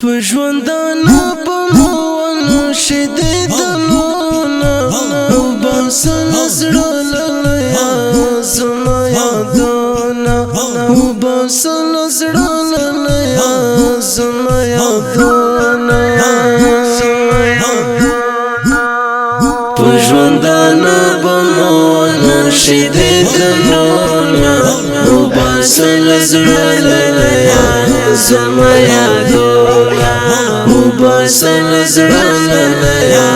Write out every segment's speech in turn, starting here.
په ژوندانه په مونو شې دلونه او باسل زړه لیا زما یادونه، او باسل زړه لیا زما یادونه. په ژوندانه په مونو شې دلونه او باسل زړه لیا زما یادونه، او باسل زړه لیا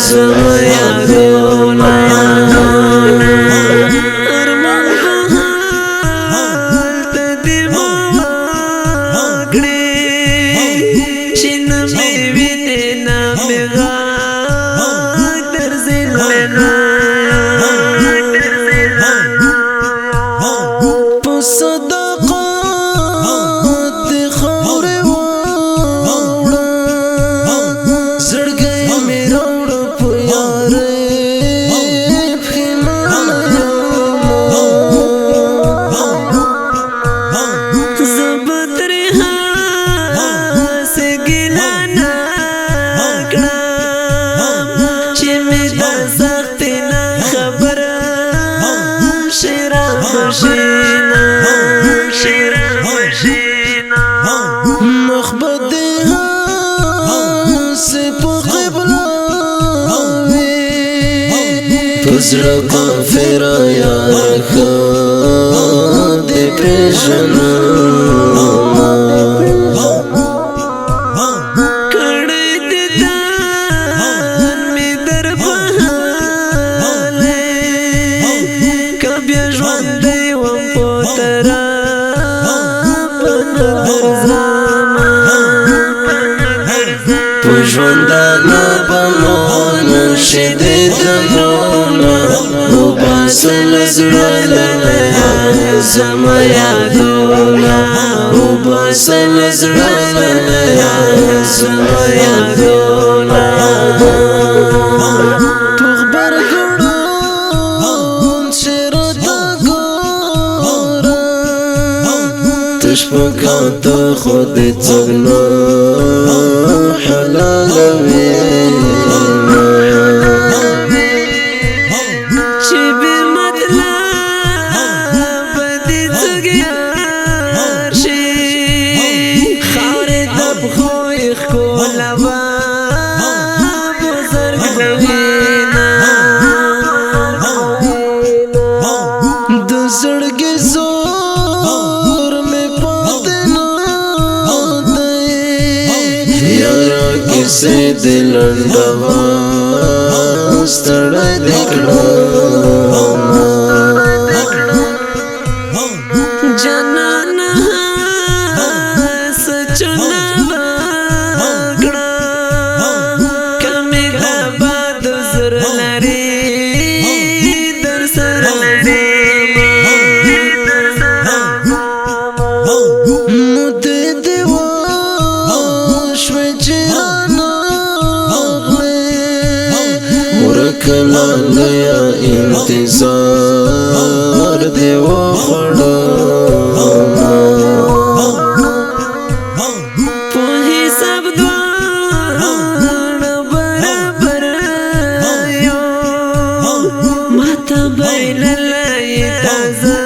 زما یادونه. ارمان حال دې ما کړې چې نه مې وینې نه مې غاږ درځي. په صداقت خاورې وړه زړګی مې راوړه، په یارۍ پښېمانه یم. زه به ترې هسې ګیله نه کړم چې مې د سختې نه خبره شي را خوشینا، مخ به دې هسې په قبله وي، په زړه کافر یار ښه دې پېژنم. کړی دې تن مې در بهلی، که بیا ژوندی وم په طرف نه درځمه. په ژوندانه به مو شې دې دلونه او باسل زړه لیا زما یادونه، او باسل زړه لیا زما یادونه. په غبرګړون چې راته ګوره، تش په کاته خو دې څنګه حلال وي. چې بې مطلب دې څوک یار شي، خاورې د پښو یې ښکلوه بزرګ وینا. د زړګي زور مې پاتې نه دی یارا، کیسې د لنډوا ستړی دې کړم. جانان سچونه وکړه، کمې د باد زر لري در سره. مودې دې وشوې چې رانغلې، ورکه لالیه انتظار دې وخوړم. په حساب دواړه برابر یو، ماته بایللی تازه.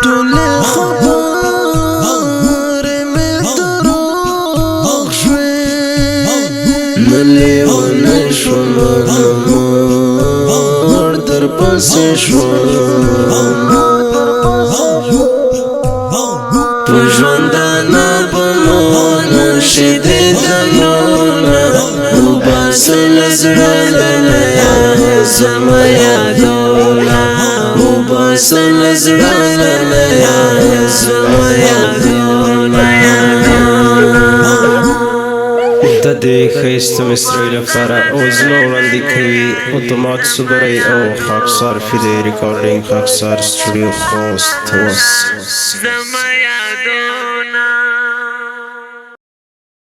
ټولې خبرې مې دروغ شوې، نه لیونی شوم نه مړ در پسې شوم. په ژوندانه به مو شې دې دلونه او باسل زړه لیا زما یادونه، او باسل زړه لیا زما یادونه. د دې ښایسته مصرۍ لپاره اوزونه وړاندې کوي اتومات صبرۍ او خاکسار فدای ریکارډینګ، خاکسار سټوډیو، خوست. وس زما